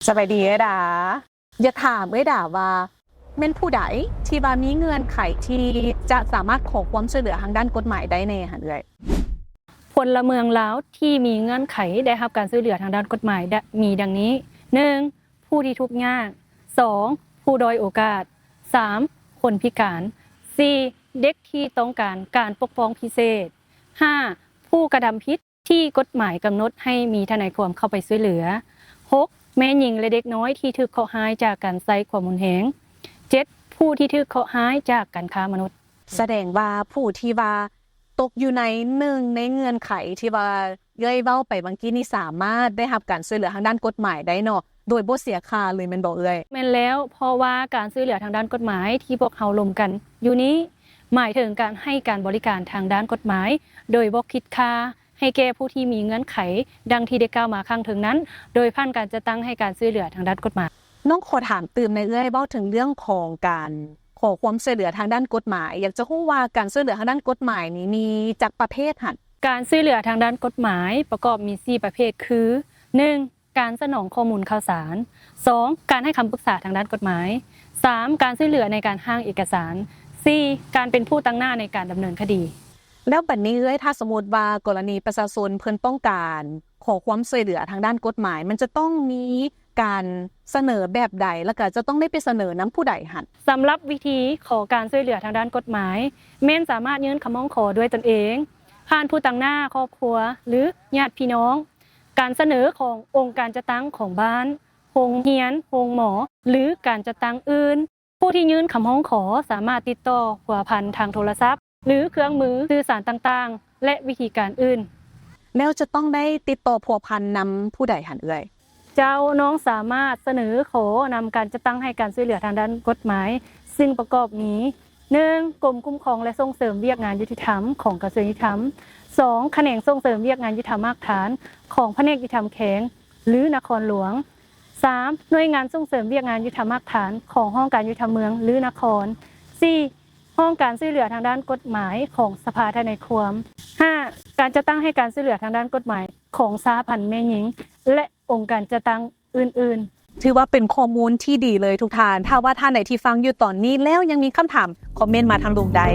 ສະບາຍດີເອື້ອຍດາ. ຢາກຖາມເອື້ອຍດາວ່າ ແມ່ນຜູ້ໃດທີ່ວ່າມີເງື່ອນໄຂທີ່ຈະສາມາດຂໍຄວາມຊ່ວຍເຫຼືອທາງດ້ານກົດໝາຍໄດ້ແດ່ຫັ້ນເອື້ອຍ? ພົນລະເມືອງລາວທີ່ມີເງື່ອນໄຂໄດ້ຮັບການຊ່ວຍເຫຼືອທາງດ້ານກົດໝາຍ ດະ ມີດັ່ງນີ້: ໜຶ່ງ ຜູ້ທີ່ທຸກຍາກ, ສອງ ຜູ້ດ້ອຍໂອກາດ, ສາມ ຄົນພິການ, ສີ່ ເດັກທີ່ຕ້ອງການການປົກປ້ອງພິເສດ, ຫ້າ ຜູ້ກະທຳຜິດ ທີ່ກົດໝາຍກຳນົດໃຫ້ມີທະນາຍຄວາມເຂົ້າໄປຊ່ວຍເຫຼືອ, ຫົກ ແມ່ຍິງ ແລະ ເດັກນ້ອຍທີ່ຖືກເຄາະຮ້າຍຈາກການໃຊ້ຄວາມຮຸນແຮງ, ເຈັດ ຜູ້ທີ່ຖືກເຄາະຮ້າຍຈາກການຄ້າມະນຸດ. ສະແດງວ່າຜູ້ທີ່ວ່າຕົກຢູ່ໃນໜຶ່ງໃນເງື່ອນໄຂທີ່ວ່າເອື້ອຍເວົ້າໄປຫວ່າງກີ້ນີ້ ສາມາດໄດ້ຮັບການຊ່ວຍເຫຼືອທາງດ້ານກົດໝາຍໄດ້ເນາະ ໂດຍບໍ່ເສຍຄ່າເລີຍແມ່ນບໍ່ເອື້ອຍ? ແມ່ນແລ້ວ, ເພາະວ່າການຊ່ວຍເຫຼືອທາງດ້ານກົດໝາຍທີ່ພວກເຮົາລົມກັນຢູ່ນີ້ ໝາຍເຖິງການໃຫ້ການບໍລິການທາງດ້ານກົດໝາຍໂດຍບໍ່ຄິດຄ່າ ໃຫ້ແກ່ຜູ້ທີ່ມີເງື່ອນໄຂ ດັ່ງທີ່ໄດ້ກ່າວມາຂ້າງເທິງນັ້ນ ໂດຍຜ່ານການຈັດຕັ້ງໃຫ້ການຊ່ວຍເຫຼືອທາງດ້ານກົດໝາຍ. ນ້ອງຂໍຖາມຕື່ມແດ່ເອື້ອຍ, ເວົ້າເຖິງເລື່ອງຂອງການຂໍຄວາມຊ່ວຍເຫຼືອທາງດ້ານກົດໝາຍ, ຢາກຈະຮູ້ວ່າການຊ່ວຍເຫຼືອທາງດ້ານກົດໝາຍນີ້ມີຈັກປະເພດຫັ້ນ? ການຊ່ວຍເຫຼືອທາງດ້ານກົດໝາຍປະກອບມີສີ່ປະເພດຄື ໜຶ່ງ ການສະໜອງຂໍ້ມູນຂ່າວສານ, ສອງ ການໃຫ້ຄຳປຶກສາທາງດ້ານກົດໝາຍ, ສາມ ການຊ່ວຍເຫຼືອໃນການຮ່າງເອກະສານ, ສີ່ ການເປັນຜູ້ຕາງໜ້າໃນການດຳເນີນຄະດີ. ແລ້ວບັດນີ້ເອື້ອຍ ຖ້າສົມມຸດວ່າກໍລະນີປະຊາຊົນເພິ່ນຕ້ອງການຂໍຄວາມຊ່ວຍເຫຼືອທາງດ້ານກົດໝາຍ, ມັນຈະຕ້ອງມີການສະເໜີແບບໃດ ແລ້ວກະຈະຕ້ອງໄດ້ໄປສະເໜີນຳຜູ້ໃດຫັ້ນ? ສຳລັບວິທີຂໍການຊ່ວຍເຫຼືອທາງດ້ານກົດໝາຍ ແມ່ນສາມາດຍື່ນຄຳຮ້ອງຂໍດ້ວຍຕົນເອງ ຜ່ານຜູ້ຕາງໜ້າຄອບຄົວ ຫຼື ຍາດພີ່ນ້ອງ, ການສະເໜີຂອງອົງການຈັດຕັ້ງຂອງບ້ານ, ໂຮງຮຽນ, ໂຮງໝໍ ຫຼື ການຈັດຕັ້ງອື່ນ. ຜູ້ທີ່ຍື່ນຄຳຮ້ອງຂໍສາມາດຕິດຕໍ່ພົວພັນທາງໂທລະສັບ ຫຼື ເຄື່ອງມືສື່ສານຕ່າງໆ ແລະ ວິທີການອື່ນ. ແລ້ວຈະຕ້ອງໄດ້ຕິດຕໍ່ພົວພັນນຳຜູ້ໃດຫັ້ນເອື້ອຍ? ເຈົ້າ, ນ້ອງສາມາດສະເໜີຂໍນຳການຈັດຕັ້ງໃຫ້ການຊ່ວຍເຫຼືອທາງດ້ານກົດໝາຍ ຊຶ່ງປະກອບມີ ໜຶ່ງ ກົມຄຸ້ມຄອງ ແລະ ສົ່ງເສີມວຽກງານຍຸຕິທຳຂອງກະຊວງຍຸຕິທຳ, ສອງ ຂະແໜງສົ່ງເສີມວຽກງານຍຸຕິທຳຮາກຖານຂອງພະແນກຍຸຕິທຳແຂວງ ຫຼື ນະຄອນຫຼວງ, ສາມ ໜ່ວຍງານສົ່ງເສີມວຽກງານຍຸຕິທຳຮາກຖານຂອງຫ້ອງການຍຸຕິທຳເມືອງ ຫຼື ນະຄອນ, ສີ່ ຫ້ອງການຊ່ວຍເຫຼືອທາງດ້ານກົດໝາຍຂອງສະພາທະນາຍຄວາມ, ຫ້າ ການຈັດຕັ້ງໃຫ້ການຊ່ວຍເຫຼືອທາງດ້ານກົດໝາຍຂອງສະຫະພັນແມ່ຍິງ ແລະ ອົງການຈັດຕັ້ງອື່ນໆ. ຖືວ່າເປັນຂໍ້ມູນທີ່ດີເລີຍທຸກທ່ານ. ຖ້າວ່າທ່ານໃດທີ່ຟັງຢູ່ຕອນນີ້ແລ້ວຍັງມີຄຳຖາມ, ຄອມເມັນມາທາງລຸ່ມໄດ້.